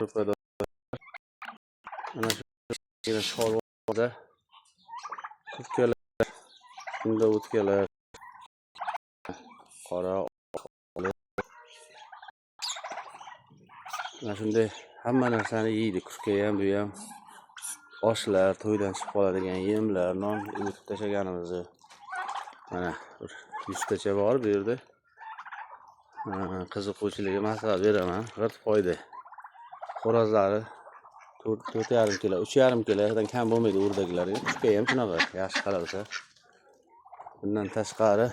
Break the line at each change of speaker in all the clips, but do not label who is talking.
Gruppada mana shu chorvada kurtkalar, unda o'tkalar, qora, mana shunday hamma narsani yeydi. Kurtka ham, bu ham oshlar, to'ydan chiqib qoladigan yemlar, non o'tib tashlaganimizni. Mana bir 100 tacha bor bu yerda. Qiziquvchilarga maslahat beraman, g'irt foyda. Xo'rozlari 4, 4,5 kilo, 3,5 kilodan kam bo'lmaydi o'rdaklari. Kurtka ham shunaqa, yaxshi qaralsa. Bundan tashqari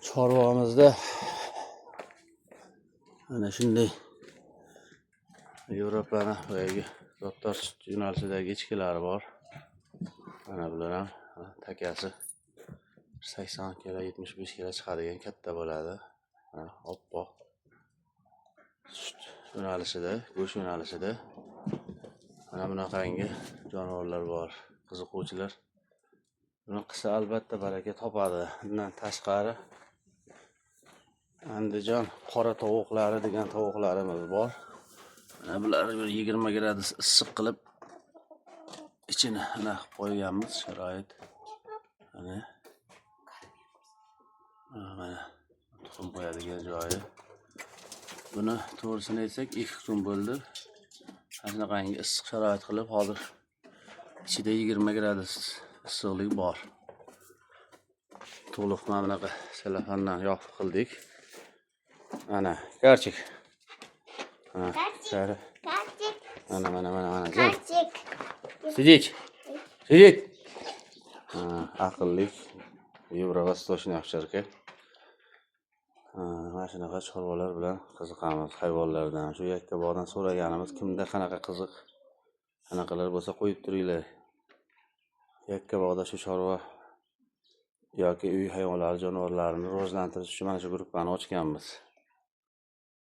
chorvamizda mana shunday Yevropani boyagi zotdor sut yo'nalishidagi echkilari bor. Mana bular ham takasi 80 kilo, 75 kilo chiqadigan katta bo'ladi. Mana oppoq, sut yo'nalishida, go'sht yo'nalishida mana bunaqangi jonivorlar bor. Qiziquvchilar buni qilsa, albatta baraka topadi. Bundan tashqari Andijon qora tovuqlari degan tovuqlarimiz bor. Mana bularni bir 20 gradus issiq qilib, ichini ana qilib qo'yganmiz, sharoit. Mana tuxum qo'yadigan joyi. Buni to'g'risini aytsak, 2 kun bo'ldi. Mana shunaqangi issiq sharoit qilib, hozir ichida 20 gradus issiqlik bor. To'liq mana bunaqa selofandan yopib qildik. Mana, Karchik. Ha,
Karchik.
Kari.
Karchik.
Mana, mana, mana, mana. Jim.
Karchik.
Сидеть. Сидеть. Ha, aqllik евро-восточный овчарка. Ha, mana shunaqa chorvalar bilan qiziqamiz, hayvonlardan. Shu Yakkabog'dan so'raganimiz, kimda qanaqa qiziq anaqalar bo'lsa, qo'yib turinglar. Yakkabog'da shu chorva yoki uy hayvonlari, jonivorlarini rivojlantirish uchun mana shu gruppani ochganmiz.